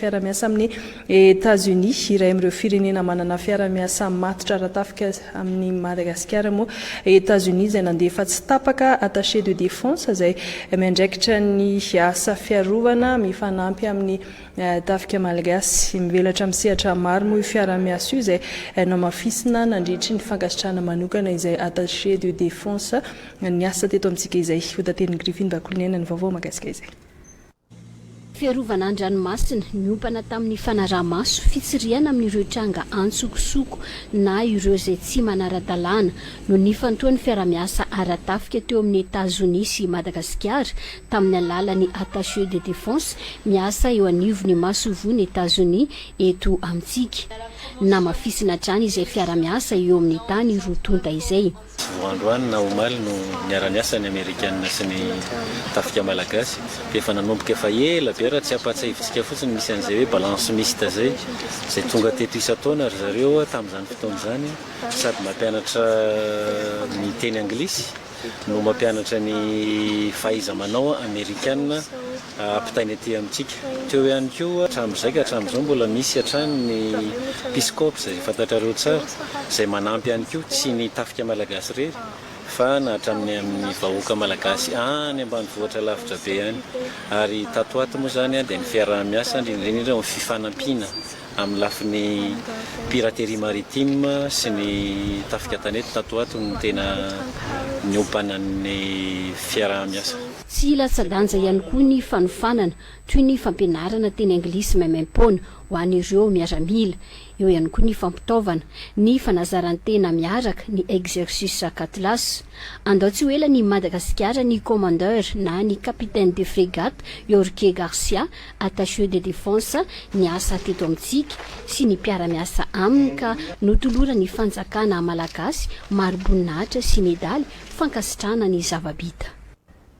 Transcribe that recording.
Fiara-miasa amin'i Etazonia, iray amin'ireo firenena manana fiara-miasa matotra ara-tafika amin'i Madagasikara moa Etazonia izay nandefa tsy tapaka attaché de défense izay miandraikitra ny asa fiarovana mifanampy amin'ny tafika malagasy. Mivelatra amin'ny sehatra maro moa io fiara-miasa io izay namafisina nandritry ny fankasitrahana manokana izay attaché de défense niasa teto amintsika izay. Hotatenin'i Griffin Bakoliniaina ny vaovao mahakasika izay. Fiarovana an-dranomasina, niompana tamin'ny fanaraha-maso, fitsirihana amin'ireo tranga antsokosoko na ireo izay tsy manara-dalàna no nifantohan'ny fiaraha-miasa ara-tafika teo amin'i Etazonia sy Madagasikara tamin'ny alalan'ny Attaché de Défense miasa eo anivon'ny masoivohon'i Etazonia eto amintsika. Namafisina hatrany izay fiaraha-miasa eo amin'ny tany roa tonta izay. Tsy vao androany na omaly no niara-niasa ny Amerikana sy ny tafika malagasy fa efa nanomboka efa ela be raha tsy ampahatsiahivintsika fotsiny misy an'izay hoe balance mixte izay, izay tonga teto isan-taona ry zareo tamin'izany fotoana izany sady mampianatra ny teny anglisy no mampianatra ny fahaiza-manao amerikana ampitainy aty amintsika. Teo ihany koa hatramin'izay ka hatramin'izao mbola misy hatrany ny Peace Corps izay fantatrareo tsara, izay manampy ihany koa, tsy ny tafika malagasy irery fa na hatramin'ny amin'ny vahoaka malagasy any ambanivohitra lavitra be any. Ary tato ho ato moa izany dia ny fiaraha-miasa indrindra indrindra eo amin'ny fifanampiana amin'ny lafiny piraterie maritime sy ny tafika an-tanety tato ho ato no tena niompanan'ny fiaraha-miasa. Tsy latsa-danja ihany koa ny fanofanana, toy ny fampianarana teny anglisy maimaim-poana ho an'ireo miaramila. Eo ihany koa ny fampitaovana, ny fanazaran-tena miaraka, ny exercice Cutlass. Andao tsy ho ela ny Madagasikara ny Commandeur na ny Capitaine de Frégate Yorke Garcia, Attaché de Défense niasa teto amintsika, sy ny mpiara-miasa aminy ka notoloran'ny fanjakana malagasy mari-boninahitra sy medaly fankasitrahana ny zava-bita.